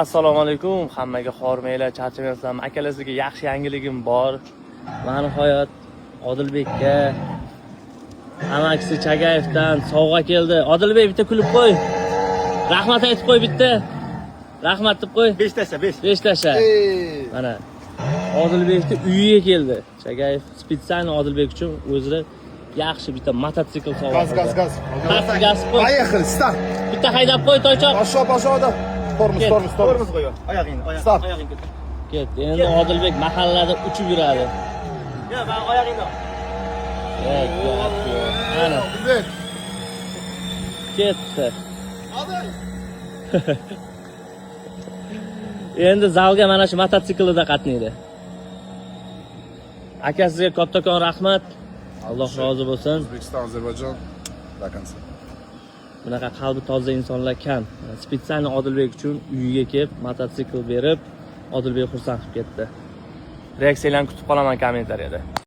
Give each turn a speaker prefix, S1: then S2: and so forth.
S1: Assalomu alaykum hammaga. Hormanglar, charchamayapsizlarmi? Akalar, sizga yaxshi yangiligim bor. Va nihoyat Odilbekka amakisi Chagayevdan sovg'a keldi. Odilbek, bitta kulib qo'y, rahmat aytib qo'y, bitta rahmat deb qo'y.
S2: Beshtasha, besh.
S1: Beshtasha. Mana, Odilbekni uyiga keldi Chagayev. Специально Odilbek uchun o'zida yaxshi bitta mototsikl sovg'a
S3: Gaz, gaz,
S1: qildi.
S3: Gaz.
S1: Gaz, gaz qo'y.
S3: Поехали, старт.
S1: Bitta haydab qo'y, Toychoq.
S3: Пошел, пошел, да. Тормоз,
S1: Ket.
S3: Тормоз, тормоз.
S2: Tormoz qo'y. Oyog'ingni, oyoq,
S3: Stop.
S2: oyog'ingni ko'tar.
S1: Ketdi. Endi Odilbek mahallada uchib yuradi.
S2: Yo, mana oyog'ingni.
S1: Yo'q, yo'q, yo'q. Ana,
S3: Odilbek.
S1: ketdi. Endi zalga mana shu mototsiklida qatnaydi. Akasiga kattakon rahmat. Alloh rozi bo'lsin.
S3: O'zbekiston, Ozarbayjon. До конца.
S1: Bunaqa qalbi toza insonlar kam. Специально Odilbek uchun uyiga kelib, mototsikl berib, Odilbek xursand qilib ketdi. Reaksiyalarni kutib qolaman kommentariyada.